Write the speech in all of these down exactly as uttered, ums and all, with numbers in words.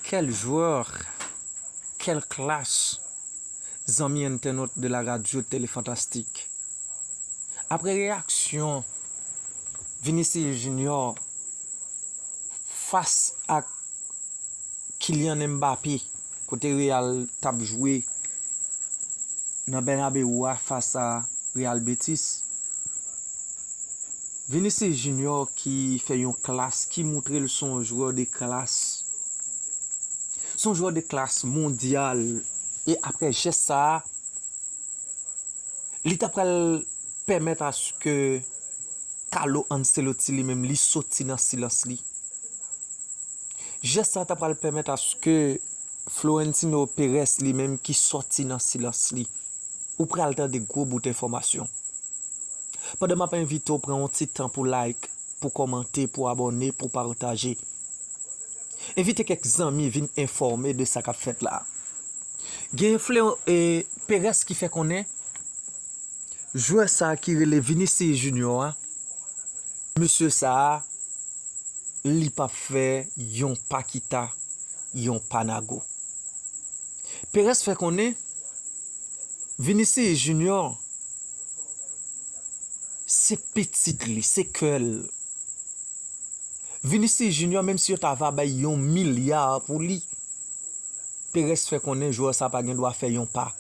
Quel joueur, quelle classe, zanmi entènot de la radio Télé Fantastique. Apre reyaksyon Vinicius Junior fas ak Kylian Mbappé, kote Real t ap jwe nan Bernabeu a fas a Real Betis. Vinicius Junior ki fè yon klas, ki moutre l se yon jwè de klas. Se yon jwè de klas mondyal. E apre jès sa a, li ta pral pèmèt aske Carlo Ancelotti li menm li soti nan silans li. Jès sa a ta pral pèmèt aske Florentino Perez li menm ki sòti nan silans li. Ou pral tande gwo bout enfòmasyon. Pandan m ap envite w pran yon ti tan pou like, pou kòmante, pou abòne, pou pataje. Envite kèk zanmi vin enfòme de sa k ap fèt la. Gen Fle- e, Perez ki fè konnen jwè sa a ki rele Vinicius Junior a, mesye sa a, li p ap fè yon pa kita, yon pa nago. Perez fè konnen Vinicius Junior se pitit li, se kè l. Vinicius Junior, menm si yo ta va bay yon milya pou li, Perez fè konnen jwè sa pa gen dwa fè yon pa.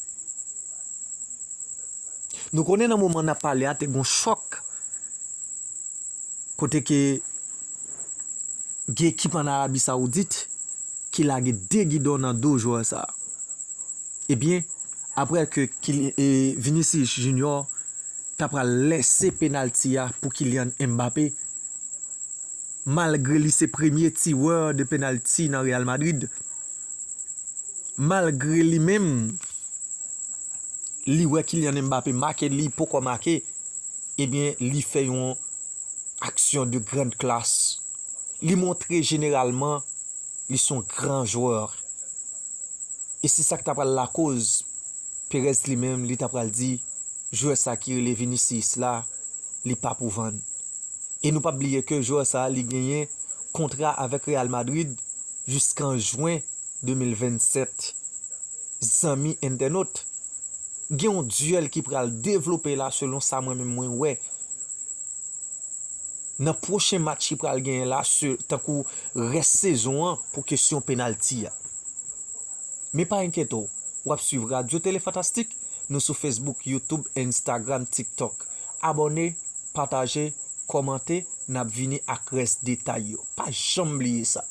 Nou konnen nan moman n ap pale a, te gon chòk kote ke gen ekip ann Arabi Sawoudit ki lage de gidon nan do jwè sa a. Ebyen, apre ke Kyli- e, Vinicius Junior ta pral lese penalti a pou Kylian Mbappé, malgre li se premye tirè de penalti nan Real Madrid, malgre li menm, li wè Kylian Mbappé make, li poko make, ebyen, li fè yon aksyon de grande classe. Li montre jeneralman li se yon gran jwè. E se sa k ta pral lakoz Perez li menm, li ta pral di, jwè sa ki rele Vinicius la, li pa pou vann. E nou p ap bliye ke jwè sa, li genyen kontra avèk Real Madrid jiskan jen de mil vennsèt. Zanmi entènot, gen yon dyèl ki pral devlope la, selon sa mwen menm mwen wè. Nan pwochen match ki pral genyen la, se, tankou rès sezon an, pou kesyon penalti a. Men pa enkyete w, w ap swiv Radyo Tele Fantastik, nou sou Facebook, YouTube, Instagram, TikTok. Abòne, pataje, kòmante, n ap vini ak rès detay yo. Pa janm bliye sa.